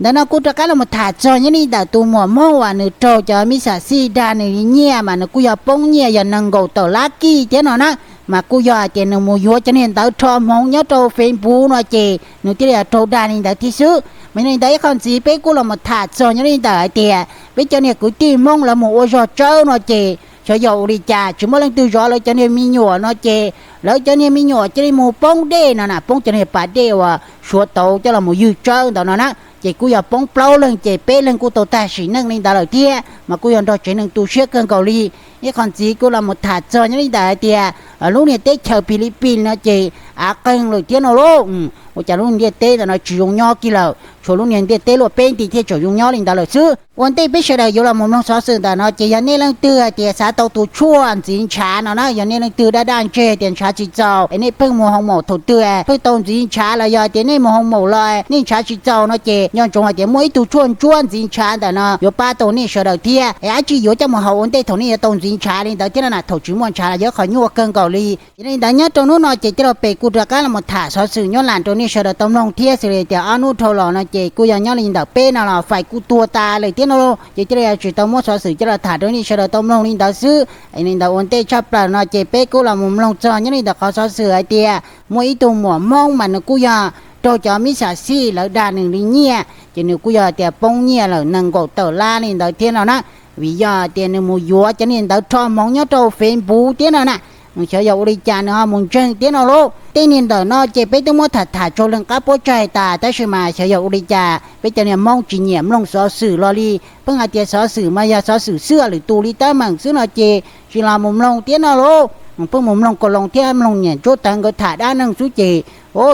Ntawm no kuv rov qab los tham txog nyob li ntawm tus muam Hmoob uas nws raug cov mib xam xij dag nws li nyiaj mas nws kuj yog poob nyiaj yog nees nkaum tawm lab kij thiab no na. Mas kuj yog hais tias nws mus yuav cov niag ntawv rho hmoov nyob rau Facebook no ces nws thiaj li raug dag li ntawd thiab xwb. Mas yog li ntawd ib qho ntxiv peb kuj los tham txog nyob li ntawm hais tias peb cov niag kwv tij Hmoob lawv mus ua zog tsawb no ces xyov yog ua li cas tsis muaj leej twg zov lawv cov niag me nyuam no ces lawv cov niag me nyuam cia li mus poob dej no na, poob cov niag pas dej uas Suav tauv coj los mus ywg tsawb ntawd no na. Ces kuj yog poob plaub leeg ces peb leeg kuj tau tag sim neej li ntawd lawm thiab mas kuj yog nrog tsev neeg tu siab kawg nkaus li. Ib qho ntxiv kuj los tham txog nyob li ntawm hais tias lub niag teb chaws Philippines no ces av qeeg lawm thiab no lauj. Ua cas lub ntiaj teb ntawm no tsis zoo nyob kiag lawm, tshuav lub niag ntiaj teb luaj peb nti thiaj tseem zoo nyob li ntawd lawm xwb. Ua ntej peb sawv daws yuav los mus mloog xov xwm ntawm no ces yog nej leej twg hais tias xav tau tus tshuaj ntxiv ntshav no na, yog nej leej twg daj daj ntseg tias ntshav tsis txaus es nej pheej mus hoo maum thaum twg pheej tau ntxiv ntshav los yog tias nej mus hoo maum los nej ntshav tsis txaus no ces nco ntsoov hais tias muaj ib tug tshuaj ntsuab ntxiv ntshav ntawm no yuav pab tau nej sawv daws thiab es dab tsi yuav coj mus haus ua ntej thaum nej yuav tau ntxiv ntshav li ntawd thiab no na, thaum tsis muaj ntshav los yog qhov nyuaj kawg nkaus li. Yog li ntawd nyob rau hnub no ces coj los pem kuj rov qab los tham xov xwm nyob lam rau nej sawv daws tau mloog thiab xws li tias ob hnub dhau los no ces kuj yog nyob li ntawm peb no los fais kuj tuag tas lawm thiab no ces thiaj li tsis tau muab xov xwm coj los tham rau nej sawv daws tau mloog li ntawd xwb. Yog li ntawd ua ntej tshaj plaws no ces peb kuj los mus mloog txog nyob li ntawm qhov xov xwm hais tias muaj ib tug muam Hmoob mas nws kuj yog raug cov mib xam xij lawv dag nws li nyiaj ces nws kuj yog tias poob nyiaj lawm nees nkaum tawm lab li ntawd thiab no na. Vim yog tias nws mus yuav cov niag ntawv rho hmoov nyob rau Facebook thiab no na, nws xyov yog ua li cas nws ho mus ntseeg thiab no lauj. Tej niag ntawm no ces peb twb muab tham tham tsaug leej qab puab tsaig tas tab sis mas xyov yog ua li cas peb cov niag Hmoob tsis nyiam mloog xov xwm los li, pheej hais tias xov xwm mas yog xov xwm xwb lwm tus li teeb meem xwb no ces tsis los mus mloog thiab no lauj. Pheej mus mloog Koos Loos thiab mloog niam Ntsuab Tawv nkawd tham dab neeg xwb ces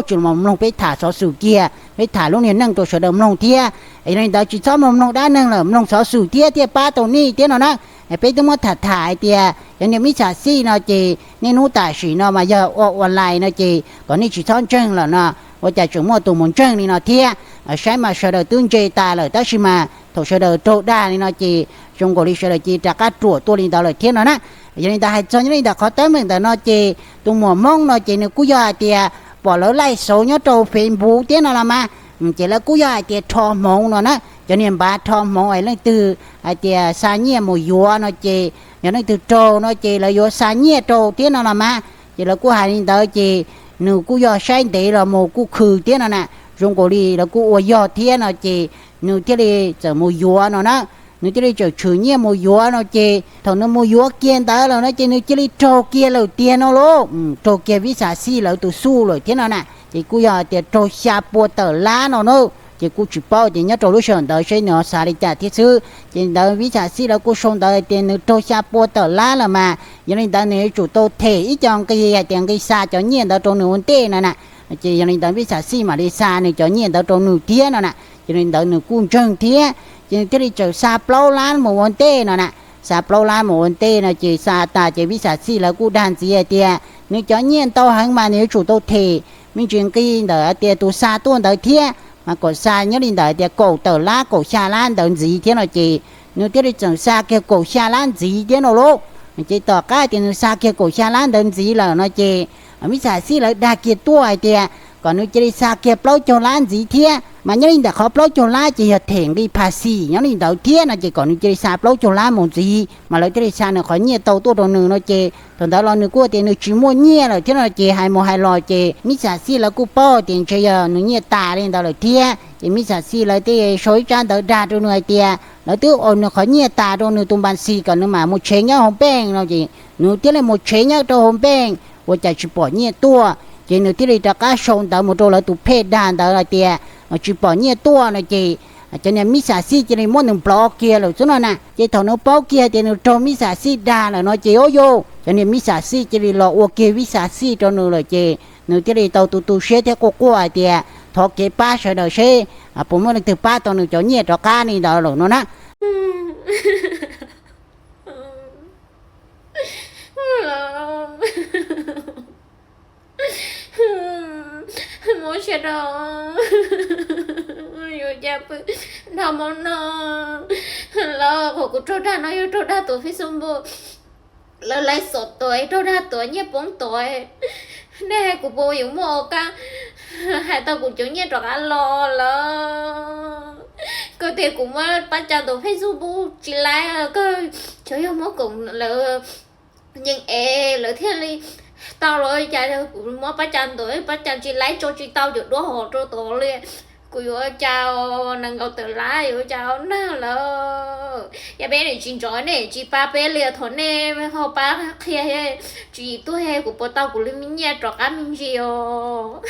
tsis los mloog peb tham xov xwm kiag, peb tham lub niag neej rau sawv daws mloog thiab. Yog li ntawd tsis txhob mus mloog dab neeg lawm, mloog xov xwm thiab thiaj pab tau nej thiab no na. Peb twb muab tham tham hais tias cov niag mib xam xij no ces niaj hnub tam sim no mas yog ua online no ces kom nej tsis txhob ntseeg lawm no, ua cas tseem muaj tus mus ntseeg li no thiab. Saib mas sawv daws twb ntse tas lawm tab sis mas thaum sawv daws raug dag li no ces zoo nkaus li sawv daws cia li rov qab ruam tuaj li ntawd lawm thiab no na. Yog li ntawd hais txog nyob li ntawm qhov teeb meem ntawm no ces tus muam Hmoob no ces nws kuj yog hais tias pom lawv laij xauv nyob rau Facebook thiab no los mas, ces lawv kuj yog hais tias rho hmoov no na, cov niag npav rho hmoov es leej twg hais tias xa nyiaj mus yuav no ces yog leej twg raug no ces lawv yuav xa nyiaj rau thiab no los mas, ces lawv kuj hais li ntawd ces nws kuj yog saib ntev los mus kuj khw thiab no na, zoo nkaus li lawv kuj ua yog thiab no ces nws thiaj li txawm mus yuav no na. Nws thiaj li txawm tshwm nyiaj mus yuav no ces thaum nws mus yuav kiag ntawd lawm no ces nws cia li raug kiag lawm tiag no lauj. Raug kiag vib xam xij lawv tus xuj lawm thiab no na, ces kuj yog tias raug xya pua tawm lab no na. Ces kuj tsis paub tias nyob rau lub sij hawm ntawd seb nws xav li cas thiab xwb. Ces ntawd vib xam xij lawv kuj sau ntawd tias nws raug xya pua tawm lab lawm mas yog li ntawd nws yuav tsum tau them ib co nqi hais tias nqi xa cov nyiaj ntawd rau nws ua ntej no na. Ces yog li ntawd vib xam xij mam li xa nws cov nyiaj ntawd rau nws thiab no na. Ces li ntawd nws kuj ntseeg thiab, ces nws thiaj li txawm xa plaub lab mus ua ntej no na. Xa plaub lab mus ua ntej no ces xa tas ces vib xam xij lawv kuj dag ntxiv hais tias nws cov nyiaj ntau heev mas nws yuav tsum tau them me ntsis nqi ntawm hais tias tus xa tuaj ntawd thiab, mas kom xa nyob li ntawm hais tias kaum tawm lab kaum xya lab ntawd ntxiv thiab no ces nws thiaj li txawm xa kiag kaum xya lab ntxiv thiab no lauj. Ces tom qab tias nws xa kiag kaum xya lab ntawd ntxiv lawm no ces vib xam xij lawv dag kiag tuaj hais tias kom nws cia li xa kiag plaub caug lab ntxiv thiab, mas nyob li ntawm qhov plaub caug lab ces yog them nqi pha xis nyob li ntawd thiab no ces kom nws cia li xa plaub caug lab mus ntxiv mas lawv thiaj li xa nws qhov nyiaj tau tuaj rau nws no ces thaum ntawd los nws kuj tias nws tsis muaj nyiaj lawm thiab no ces hais mus hais los ces vib xam xij lawv kuj paub tias ntshe yog nws nyiaj tas li ntawd lawm thiab ces vib xam xij lawv thiaj sau ib tsab ntawv dag rau nws hais tias lawv twb ua nws qhov nyiaj tas rau nws tus npa xis kom nws mam mus tshev nyob hauv npeej no ces nws thiaj li mus tshev nyob rau hauv npeej ua cas tsis pom nyiaj tuaj. Ces nws thiaj li rov qab sau ntawv mus rau lawv tus phej dag ntawd hais tias tsis pom nyiaj tuaj no ces cov niag vib xam xij cia li muab nws nplov kiag lawm xwb no na. Ces thaum nws paub kiag tias nws raug vib xam xij dag lawm no ces ua yog cov niag vib xam xij cia li los ua kiag vib xam xij rau nws lawm ces nws thiaj li tau tu tu siab thiab quaj quaj hais tias thov kev pab sawv daws seb puas muaj leej twg pab tau nws cov nyiaj rov qab li ntawd lawm no na. Muab siab rau, yuav cas pw dhau hmo no. Los qhov kuv raug dag no yog raug dag tus Facebook, lawv laij xov tuaj raug dag tuaj nyiaj poob tuaj. Nej hais kuv puas yuav muaj ua kab hais tau kuv cov nyiaj rov qab los lawm. Kuv muab pab cas ntaus Facebook tsis laib kawg, tsuas yog muab koom lawv yeej es lawv thiaj li tau los cas, kuv muab pab cas ntaus pab cas tsis laib tso tsis tau cov duab hov rau tod li. Kuv yuav cas nees nkaum tawm lab yuav cas nag lawm. Yog peb nim tsis nrov nej tsis pab peb li, thaum nej ho pab qhia tsis tuaj kuv puas tau kuv li me nyiaj rov qab me ntsis os.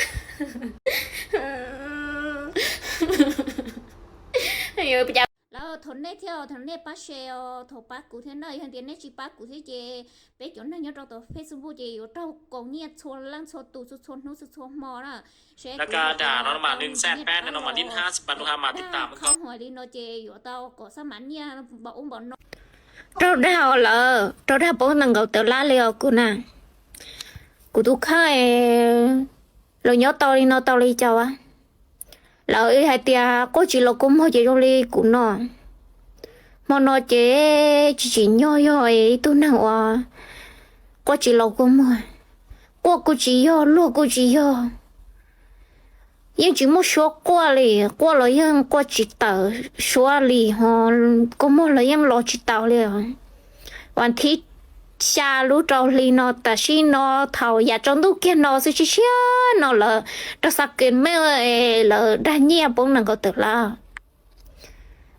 Lawv thaum nej thiab thaum nej pab share os, thaum pab kuv thiab na, yog tias nej tsis pab kuv thiab ces peb cov neeg nyob rau tom Facebook ces yuav raug koom nyiaj txhua leej txhua tus txhua txhua hnub txhua txhua hmo na. Seb kuv ua li no ces yuav tau kom xab mav nyiaj npaum ub npaum no. Raug dag lawm, raug dag poob nees nkaum tawm lab li os kuv na. Kuv tus kheej, lawv nyob tau li no tau li cas? Lawv hais tias quaj tsis los kua muag ces zoo li kuv no. Hmo no ces tsis tsim nyog yog ib tug neeg uas quaj tsis los kua muag. Quaj kuj tsis yog, luag kuj tsis yog, yeej tsis muaj suab quaj li, quaj los yeej quaj tsis tawm suab li ho, kua muag los yeej los tsis taus li. Vas thib xya lub rau hli no tam sim no, thaum yav tsaus ntuj kiag no xwb, tsis siab no lawv rau xa kev me, lawv dag nyiaj poob nees nkaum tawm lab.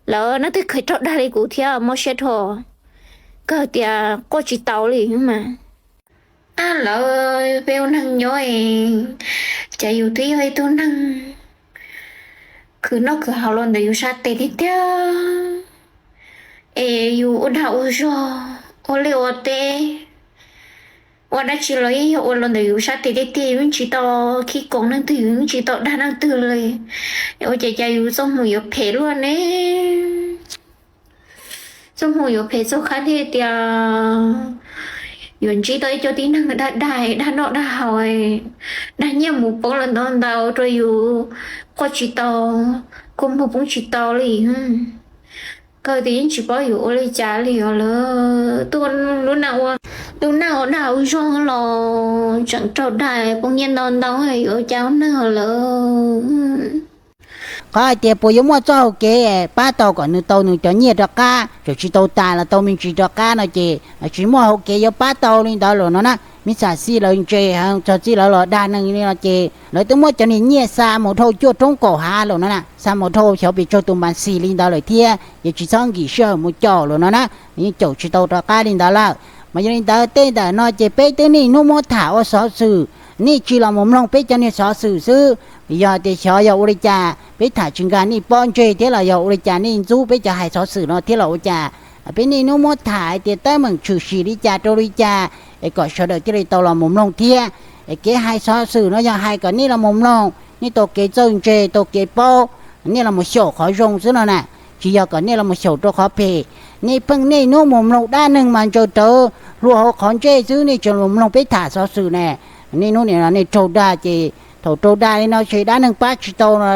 Lawv neeg twg kheev raug dag li kuv thiab mob siab dhau, kawg tias quaj tsis tau li mas. Lawv peb ua neeg nyob, cas yus twb yog ib tug neeg khwv noj khwv haus los ntawm yus sab tes tiag tiag, es yus ua dag ua zog ua liaj ua teb, ua dab tsi los yeej yog ua los ntawm yus sab tes tiag tiag, yus yeej tsis tau khib koom neeg twg, yus yeej tsis tau dag neeg twg li. Ua cas cas yus txoj hmoo yuav phem luaj ne? Txoj hmoo yuav phem txog qhov tias yuav ntsib tau ib co tib neeg dag dag, dag noj dag haus, dag nyiaj mus poob los ntau ntau rau yus, quaj tsis tau, kua muag poob tsis tau li. Kawg tias yeej tsis paub yuav ua li cas li os lawm. Tuaj lub neej ua, lub neej ua dag ua zog los tseem raug dag poob nyiaj ntau ntau, yuav ua cas ua neeg lawm. Qhov hais tias puas yuav muaj txoj hau kev pab tau kom nws tau nws cov nyiaj rov qab, txawm tsis tau tas los tau me ntsis rov qab no ces tsis muaj hau kev yuav pab tau li ntawd lawm no na. Mib xas xij lawv ntse heev, txog txij lawv los dag neeg li no ces lawv twb muab cov niag nyiaj xa mus dhau cuaj roob kaum hav lawm no na, xa mus dhau xyov pes tsawg tus mas xis li ntawd lawm thiab, ces tsis txhob nkim sij hawm mus caum lawm no na, yeej caum tsis tau rov qab li ntawd lawm. Mas yog li ntawd tej ntawm no ces peb twb niaj hnub muab tham ua xov xwm, nej tsis los mus mloog peb cov niag xov xwm xwb. Yog tias xyov yog ua li cas peb tham tsis nkag nej pob ntseg thiab los yog ua li cas nej ntxub peb cov hais xov xwm no thiab los ua cas, peb niaj hnub muab tham hais tias teeb meem tshwm sim li cas rau li cas, es kom sawv daws thiaj li tau los mus mloog thiab. Es kev hais xov xwm no yog hais kom nej los mus mloog, nej tau kev txawj ntse tau kev paub, nej los mus xyaum qhov zoo xwb no na, tsis yog kom nej los mus xyaum rau qhov phem. Nej pheej niaj hnub mus mloog dab neeg mas ntsaws rawv hlua hauv qhov ntsej xwb, nej tseem los mloog peb tham xov xwm ne. Niaj hnub nim no nej raug dag ces thaum raug dag li no ces dab neeg pab tsis tau no,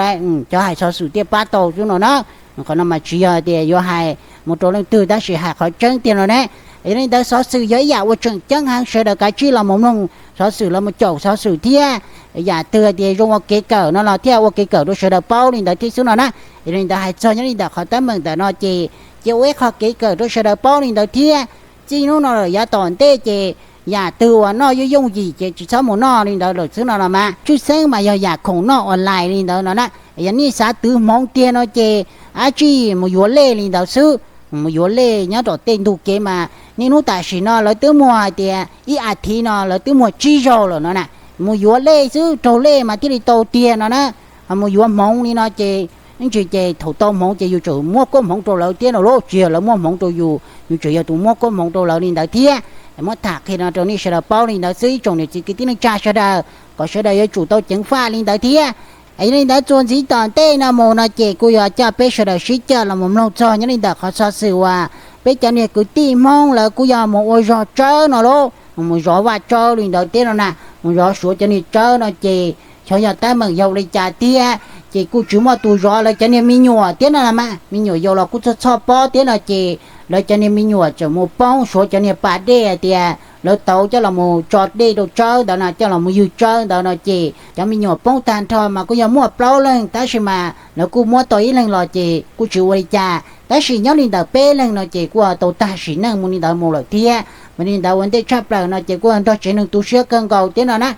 cov hais xov xwm thiaj pab tau xwb no na. Qhov no mas tsis yog tias yuav hais mus rau leej twg tab sis hais qhov tseeb tiag no ne. Yog li ntawd xov xwm yog ib yam uas tseem ceeb heev, sawv daws kav tsij los mus mloog xov xwm los mus caum xov xwm thiab. Yam twg tias zoo ua kev kawm no los thiaj ua kev kawm rau sawv daws paub li ntawd thiab xwb no na. Yog li ntawd hais txog nyob li ntawm qhov teeb meem ntawm no ces cia ua ib qho kev kawm rau sawv daws paub li ntawd thiab. Txij hnub no lawm yav tom ntej ces yam twg uas noj yooj yooj yim ces tsis txhob mus noj li ntawd lawm xwb no los mas. Tshwj xeeb mas yog yam khoom noj online li ntawd no na. Yog nej xav twv hmoov tiag no ces dab tsi mus yuav lej li ntawd xwb. Mus yuav lej nyob rau tej ntug kev mas niaj hnub tam sim no lawv twb muag hais tias ib as thiv no lawv twb muag tsib zaug lawm no na. Mus yuav lej xwb, raug lej mas thiaj li tau tiag no na. Mus yuav hmoov li no ces ib ntsis ces thaum tau hmoov ces yus tseem muab kuab hmoov rau lawv thiab no lauj, tsis yog lawv muab hmoov rau yus, yus tseem yog tus muab kuab hmoov rau lawv li ntawd thiab. Muab tham qhia no rau nej sawv daws paub li ntawd xwb ib tsoom niam txiv kwv tij neej tsa sawv daws, kom sawv daws yuav tsum tau ceev faj li ntawd thiab. Yog li ntawd txuas ntxiv tom ntej no mus no ces kuj yog coj peb sawv daws sib coj los mus mloog txog nyob li ntawm qhov xov xwm uas peb cov niag kwv tij Hmoob lawv kuj yog mus ua zog tsawb no lauj, mus zov vaj tsawb li ntawd thiab no na. Mus zov Suav cov niag tsawb no ces xyov yog teeb meem yog ua li cas thiab, ces kuj tsis muaj tus zov lawv cov niag me nyuam thiab no mas, me nyuam yaus los kuj txog txhoj pob thiab no ces lawv cov niag me nyuam tseem mus poob Suav cov niag pas dej hais tias lawv tau coj los mus tso dej rau tsawb ntawd no, coj los mus ywg tsawb ntawd no ces cov me nyuam poob tag nrho mas kuj yog muaj plaub leeg, tab sis mas lawv kuj muab tau ib leeg los ces kuj tsis ua li cas, tab sis nyob li ntawm peb leeg no ces kuj tau tag sim neej mus li ntawd mus lawm thiab. Mas li ntawd ua ntej tshaj plaws no ces kuj nrog tsev neeg tu siab kawg nkaus thiab no na.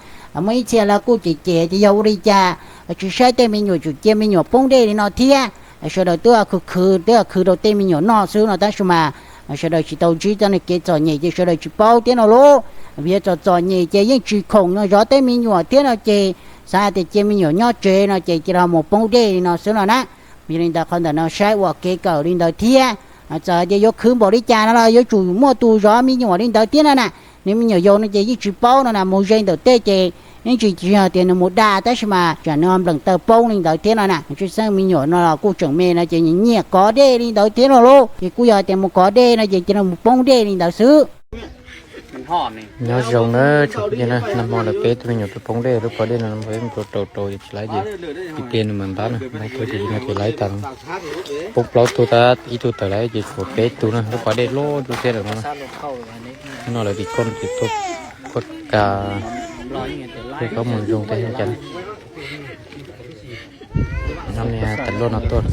Muaj ib txhia lawv kuj cem cem tias yog ua li cas tsis saib tej me nyuam, tsuas cia me nyuam poob dej li no thiab. Sawv daws twb khwv khwv, twb khwv rau tej me nyuam noj xwb no, tab sis mas sawv daws tsis tau ntsib txoj kev txom nyem ces sawv daws tsis paub thiab no lauj. Vim yog txom txom nyem ces yeej tsis khoom no zov tej me nyuam thiab no ces xav tias cia me nyuam nyob tsev no ces cia los mus poob dej li no xwb no na. Yog li ntawd qhov ntawm no saib ua kev kawm li ntawd thiab. Txawm tias yuav khwv npaum li cas no los yuav tsum muaj tus zov me nyuam li ntawd thiab no na. Nws me nyuam yaus no ces yeej tsis paub no na, mus ze ntawm tej ces yeej tsis, tsis yog tias nws mus dag, tab sis mas tsam nws nplees taw poob li ntawd thiab no na. Tshwj xeeb me nyuam no los kuj tseem me no ces nyiam kov dej li ntawd thiab no lauj, ces kuj yog tias mus kov dej no ces cia nws mus poob dej li ntawd xwb. Nyob zoo na tsoom phooj ywg na, nag hmo lawv peb tug me nyuam poob dej lub pas dej no, peb mus rau rau rau ces tsis laib ces ib pliag nws mam ntab na, ntab tuaj ces nws tias laib tas, poob plaub tug tab ib tug tawm lawm ces tshuav peb tug na, lub pas dej loj ntsuj thiab lawm no. No lawv tim koj ces tuaj kuaj kas, tuaj kab mus zoo tej cas. No niag tas luaj no tuaj.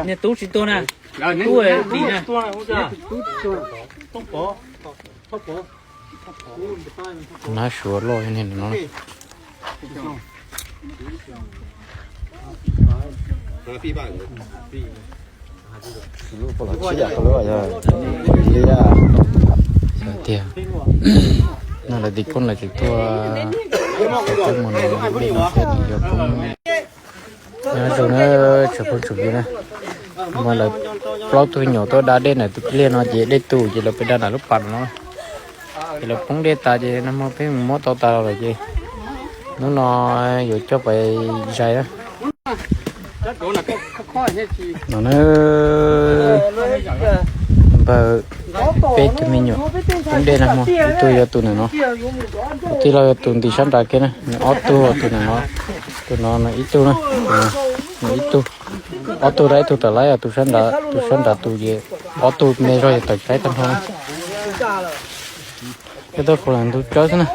Niag tub tsis tuaj na, tub dim na. Nab suav loj niag no. Tiag, no lawv tim koj lawv tsis tuaj, tsis tuaj mus no, no thiab nws yog koob. Nyob zoo na tsoom phooj tsoom ywg na, mas lawv plaub tug me nyuam tuaj da dej ntawm tus liaj no ces dej tu ces lawv pem da ntawm lub pas no, ces lawv poob dej tas ces nag hmo peb mus muab tau tas lawm ces hnub no yuav coj pais zais na. No na, npawg peb tug me nyuam poob dej nag hmo, ib tug yog tus ntawm no, tus tij laug yog tus ntim sab nrad kiag na, nws ob tug tus ntawm no, tus no nws ib tug na, nws ib tug, ob tug rau ib tug tawm lawm, tus sab nrad, tus sab nrad tus ces ob tug me zog yog tawm saib tag nrho na. Peb tuaj faus ntug tsawb xwb na.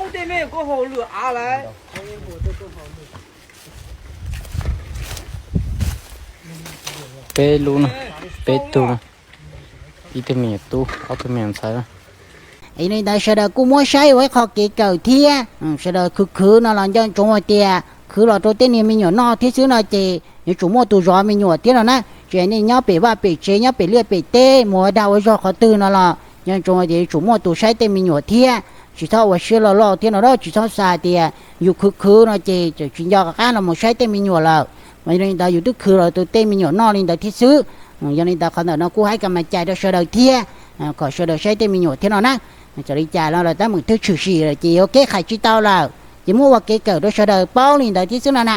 Peb lub no, peb tug no, ib tug me nyuam tub, ob tug me nyuam ntxhais na. Yog li ntawd sawv daws kuj muab saib ua ib qho kev kawm thiab, sawv daws khwv khwv no los nco ntsoov hais tias khwv los rau tej niag me nyuam noj thiab xwb no ces yuav tsum muaj tus zov me nyuam thiab no na. Tsis hais nej nyob pem vaj pem tsev, nyob pem liaj pem teb, mus ua dag ua zog qhov twg no los nco ntsoov hais tias yuav tsum muaj tus saib tej me nyuam thiab. Tsis txhob ua siab loj loj thiab no, tsis txhob xav tias yus khwv khwv no ces tseem tsis nco qab los mus saib tej me nyuam lawm. Mas yog li ntawd yus twb khwv los rau tej me nyuam noj li ntawd thiab xwb. Yog li ntawd qhov ntawm no kuj hais kam mas cais rau sawv daws thiab, kom sawv daws saib tej me nyuam thiab no na. Txawm li cas los lawv tab meem twb tshwm sim lawm ces yuav keb qhais tsis tau lawm, ces muab ua kev kawm rau sawv daws paub li ntawd thiab xwb no na.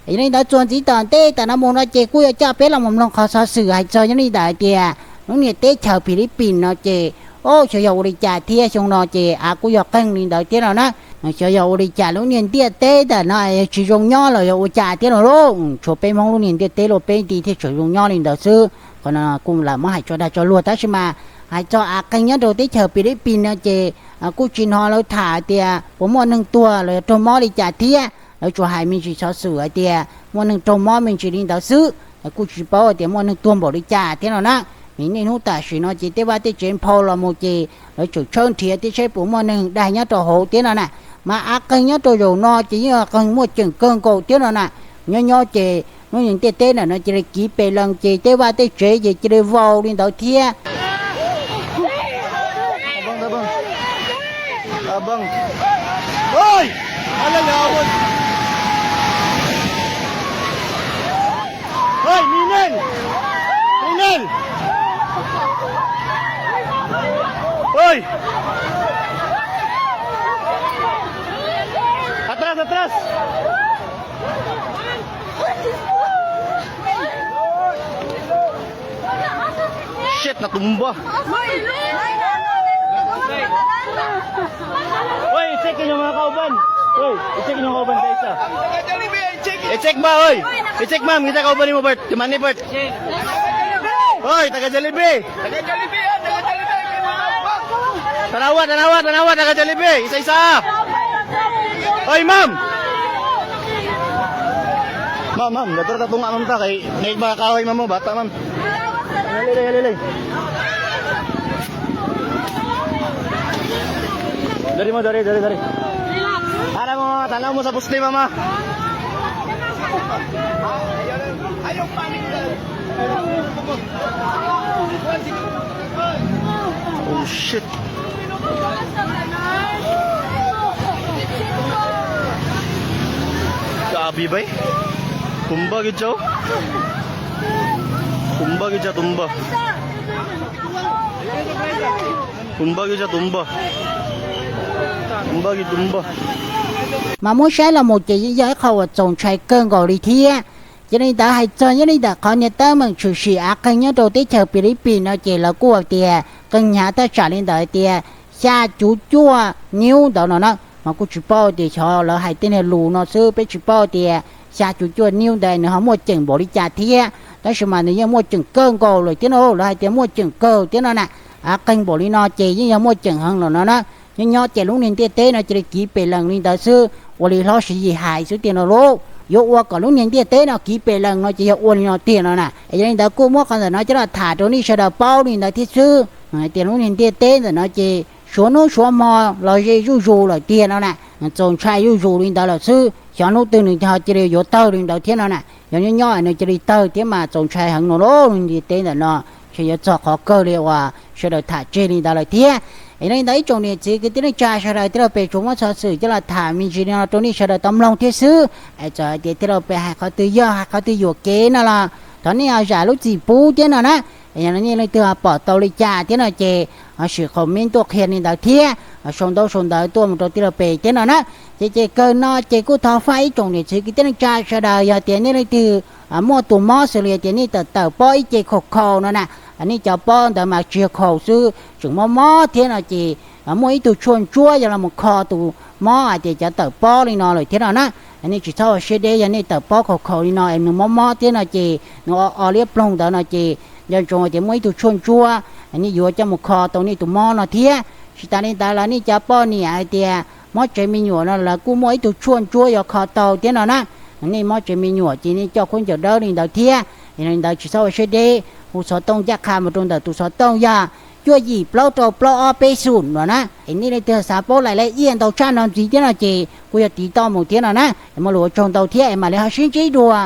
Yog li ntawd txuas ntxiv tom ntej tam no mus no ces kuj yuav coj peb los mus mloog qhov xov xwm hais txog yog li ntawd hais tias lub niag teb chaws Philippines no ces, o, xyov yog ua li cas thiab xyoo no ces av kuj yog qeeg li ntawd thiab no na. Xyov yog ua li cas lub niag ntiaj teb ntawm no tsis zoo nyob los yog ua cas thiab no lauj. Tshuav peb Hmoob lub niag ntiaj teb luaj peb nti thiaj tseem zoo nyob li ntawd xwb. Qhov no kuj lam muab hais tso dag tso luag tab sis mas hais txog av qeeg nyob rau teb chaws Philippines no ces kuj tsis hnov lawv tham tias puas muaj neeg tuag los yog raug mob li cas thiab. Lawv tsuas hais me ntsis xov xwm hais tias muaj neeg raug mob me ntsis li ntawd xwb. Kuj tsis paub hais tias muaj neeg tuag npaum li cas thiab no na. Vim niaj hnub tam sim no ces tej vaj tej tsev nphau los mus ces lawv tseem tshawb nrhiav thiab saib puas muaj neeg daig nyob rau hauv thiab no na. Mas av qeeg nyob rau zaum no ces yeej qeeg muaj ceem kawg nkaus thiab no na. Nyob nyob ces lub niag ntiaj teb ntawm no cia li kiv pes lees ces tej vaj tej tsev ces cia li vau li ntawd thiab. Atrás, atrás. Shit, na tus npawg. Oi, txij kev nyuag ma qau peb. Ê, ê, check nws ua ban dej sir. Ê, check mab ơi. Ê, check mab, người ta có bao nhiêu bật, thì màn đi bật. Ơi, ta cái jalebi. Ta nau, ta nau, ta nau, ta cái jalebi. Isa, isa. Ơi, mom. Mom, mom, dah tu dah tu ngam mom ta kai. Nek ba ka ơi, mom, ba ta mom. Lê, lê, lê, lê. Dari, mom, dari, dari, dari. Ada, mom, ta nau mom sa pusti, mom. Oh, shit. Ka bi bai. Tumba ki chau. Tumba ki cha tumba. Tumba ki cha tumba. Tumba ki tumba. Mas muab saib los mus ces yeej yog ib qho uas txaus ntshai kawg nkaus li thiab. Ces li ntawd hais txog nyob li ntawm qhov niag teeb meem tshwm sim av qeeg nyob rau teb chaws Philippines no ces lawv kuj hais tias qee hnyav thaj tsam li ntawd hais tias xya cuv cuaj niub ntawd no na, mas kuj tsis paub tias xyov lawv hais tej niag lus no xwb, peb tsis paub tias xya cuv cuaj niub ntawd nws ho muaj ceem npaum li cas thiab. Tab sis mas nws yeej muaj ceem kawg nkaus lawm thiab no, lawv hais tias muaj ceem kawg thiab no na. Av qeeg npaum li no ces yeej yog muaj ceem heev lawm no na. Nyob nyob ces lub niag ntiaj teb no cia li kiv pes lees li ntawd xwb, ua li hlob Siv Yis hais xwb tiag no lauj. Yuav ua kom lub niag ntiaj teb no kiv pes lees no ces yog ua li no tiag no na. Es yog li ntawd kuj muab qhov ntawm no coj los tham rau nej sawv daws paub li ntawd thiab xwb, tias lub niag ntiaj teb ntawm no ces suav hnub suav hmo los ze zuj zus lawm tiag no na. Txaus ntshai zuj zus li ntawd lawm xwb, xyov hnub twg nws ho cia li yuav tawg li ntawd thiab no na. Yog nyob nyob nws cia li tawg thiab mas txaus ntshai heev no lauj. Lub niag ntiaj teb ntawm no ces yuav txog qhov kawg li uas sawv daws tham tseg li ntawd lawm thiab. Es yog li ntawd ib tsoom niam txiv kwv tij neej tsa sawv daws thiaj li peb tsuas muab xov xwm coj los tham me ntsis li no rau nej sawv daws tau mloog thiab xwb. Es txawm hais tias thiaj li peb hais qhov twg yog hais qhov twg yuam kev no los thov nej zam lub txim pub thiab no na. Es yog nej leej twg pom tau li cas thiab no ces ho sim qhov me tuaj qhia li ntawd thiab, sau ntaub sau ntawv tuaj mus rau tij laug pem thiab no na. Ces ces kawg no ces kuj thov faj ib tsoom niam txiv kwv tij neej tsa sawv daws, yog tias nej leej twg muaj tus mob xws li tias nej tawm tawm pob ib ce khaus khaus no na, nej cov pob ntawd mas tsis yog khaus xwb, tseem mob mob thiab no ces muaj ib tug tshuaj ntsuab yog los mus kho tus mob hais tias cov tawm pob li no lawm thiab no na. Nej tsis txhob ua siab deb, yog nej tawm pob khaus khaus li no es nws mob mob thiab no ces nws o o liab ploog ntawd no ces nco ntsoov tias muaj ib tug tshuaj ntsuab, nej yuav coj mus kho tau nej tus mob no thiab. Tsis tas li ntawd los nej cov poj niam hais tias mob tsev me nyuam no lawv kuj muaj ib tug tshuaj ntsuab yuav kho tau thiab no na. Nej mob tsev me nyuam ces nej coj khaub ncaws dawb li ntawd thiab. Yog li ntawd tsis txhob ua siab deb, hu xov tooj ncaj qha mus rau ntawm tus xov tooj yog cuaj yim plaub rau plaub ob peb xum no na. Es nej leej twg xav paub laim lej iaj ntau tshaj no ntxiv thiab no ces kuj yog tiv toj mus thiab no na. Es muaj lus ua tsaug ntau thiab es mam li ho sib ntsib dua.